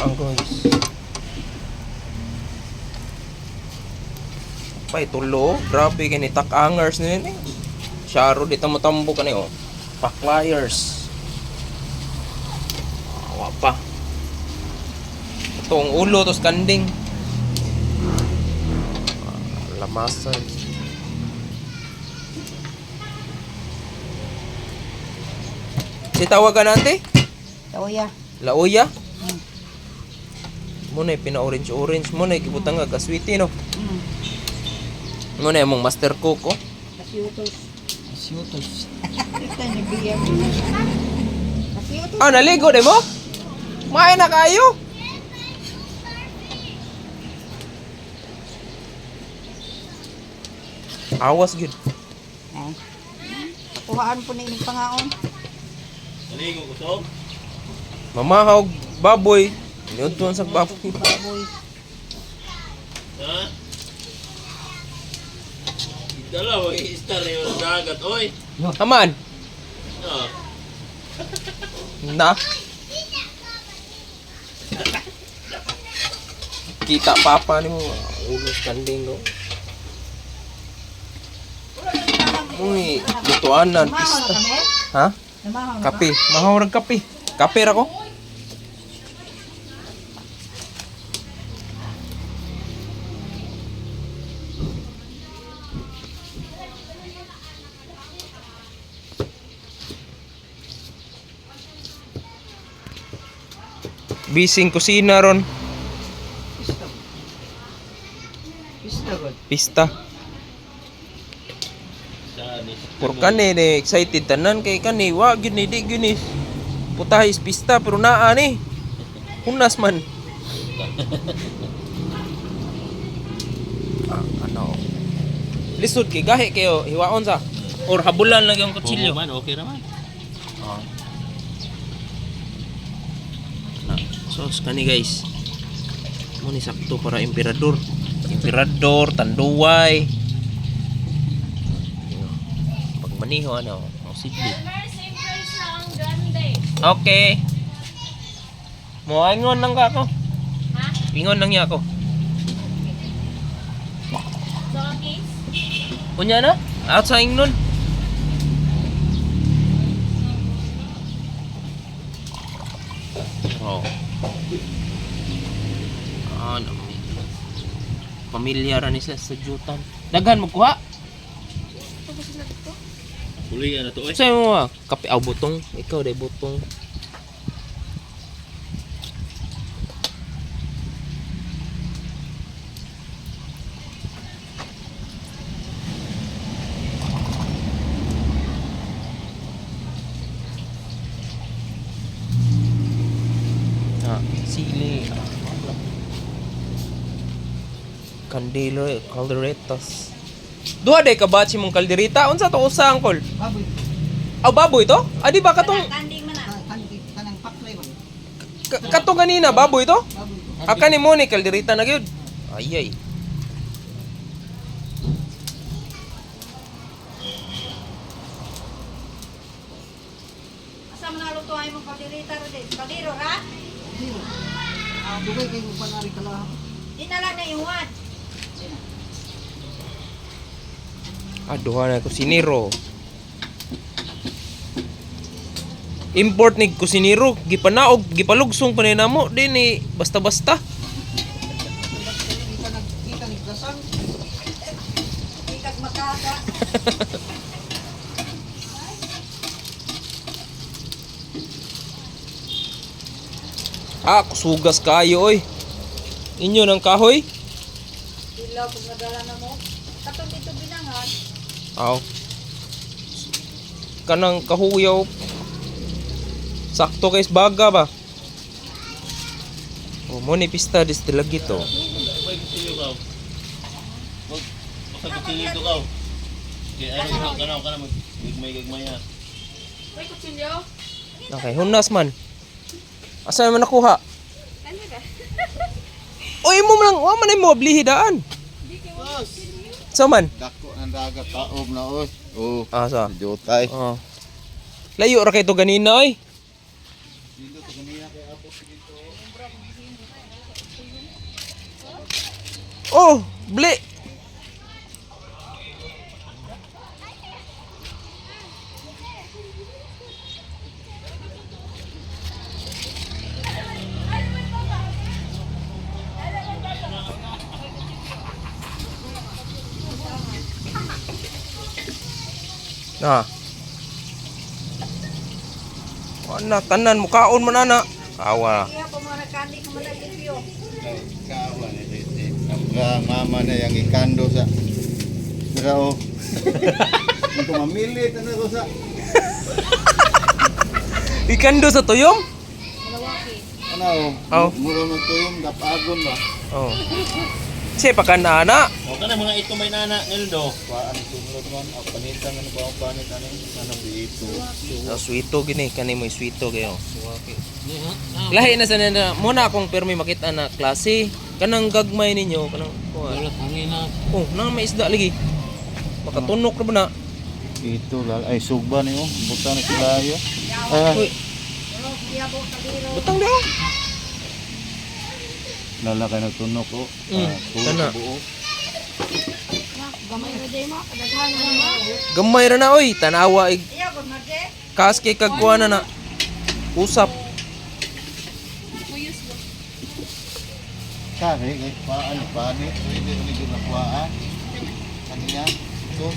Ang guys. Pay tulo, grabe kini takangers ni ni. Syaro dito mo tambo kani oh. Paklayers. Awa pa. Ito ang ulo tos kanding. Ah, lamasan. Si tawagan ante? Tawaya. Laoya? Mo na pina-orange orange mo na gibutang nga kaswiti no. Mo na imong master cook oh. Kasiutos. Siutos. Kita ni biya. Kasiutos. Ah, naligo de mo? Maay na kayo. Awas gyud. Ay. Kuhaan po na ining pangaon. Naligo ko so. Mamahog baboy. Niudtuan sa baboy. Baboy. Ha? Dala mo istar yung dagat oy. Aman. Ah. Na. Kita papa ni mo. Ulos kanding ko. Uy, lutuanan, Namahaw na pista. kami? Ha? Namahaw na Kape. Mahaw rag kape. Kape ra ko. Bising kusina ron. Pista. Sa ni. Puro kani ni excited tanan kay kani wa gyud ni di gyud ni. Putahis pista pero naa ni. Hunas man. Ah, ano. Lisod kay gahi kayo hiwaon sa or habulan lang yung kutsilyo. Man, okay naman. Oh. Na, sauce kani guys. Mo ni sakto para emperador. Emperador, tanduay. Pag maniho ano, posible. Same price na ang grande. Okay. Mo ingon lang ka ako. Ha? Ingon lang niya ako. So, case? Unya na? Out sa ingnon. Oh. Ano? Pamilya ra ni sila sa jutan. Daghan mo kuha. Uli ano to oy. Sa mo ah, kape aw butong. Ikaw day butong. Ah, sili. Ah, wala. Candelo, calderetas. Duha day ka batch mong kalderita. Unsa to usa angkol? Baboy. Aw baboy to? Ah, di ba katong Kanding man ah. Kandi kanang paklay man. katong kanina baboy to? Baboy. Ah, kani mo ni kalderita na gyud. Ay ay. Asa man naluto ay mong kalderita ro din? Kaldero ra? Diro. Ah, dugay kay mo panari kalaha. Di na lang na iwan. Ah, duha na kusinero. Import ni kusinero, gipanaog, gipalugsong pa ni namo din ni basta-basta. Kita nag kita ni gasang. Di kag makaka. Ah, kusugas kayo oy. Inyo ng kahoy? Ilaw pag nadala na mo. Katong dito binangan. Aw. Kanang kahuyaw. Sakto kay baga ba? Oh, mo ni pista dis dilagito. May kutsilyo ka. Wag basta kutsilyo to ka. Kay ano ka kana mag gagmay gagmay ha. May kutsilyo? Okay, hunas man. Asa man nakuha? Ano ka? Oy, mo man lang, wa man ay mo oblihi daan. Sa man? Dako ng dagat taob na oy. Oh, Ah, sa. jutay. Oh. Layo ra kay to ganina oy. Dito to kanina kay apo dito. Oh, bli. Na. Ana tanan mukaon man ana. Awa. Iya po mga nagkandi ka malagipyo. Kawa ni Tete. Ang mama na yang ikando sa Dira oh. Ang mamilit ano ko sa Ikando sa tuyom? ano oh. Oh. Mura mo tuyong dapagon ba. Oh. Siya pa ana. O kana mga ito may nana Nildo. Paan tumulog man ang panitan ano ba ang panit ano ano ito. Oh, sweeto gini kani mo sweeto kayo. Lahi na sa nila mo na akong permi makita na klase kanang gagmay ninyo kanang kuha. Oh, nang may isda lagi. Makatunok ra ba na? Ito lal ay sugba ni oh. Buta na sila ayo. Ah, Uy. Butang daw. lala kay nagtunok oh. Ah, tulo Kana. ka buo. Gamay na day mo. Kadaghan na mo. Gamay ra na oy, tanawa ig Iya ko marje. kaske kag kuha na na. Usap. Kare kay paan panit pwede ni ginakuhaan. Kaniya. Ito.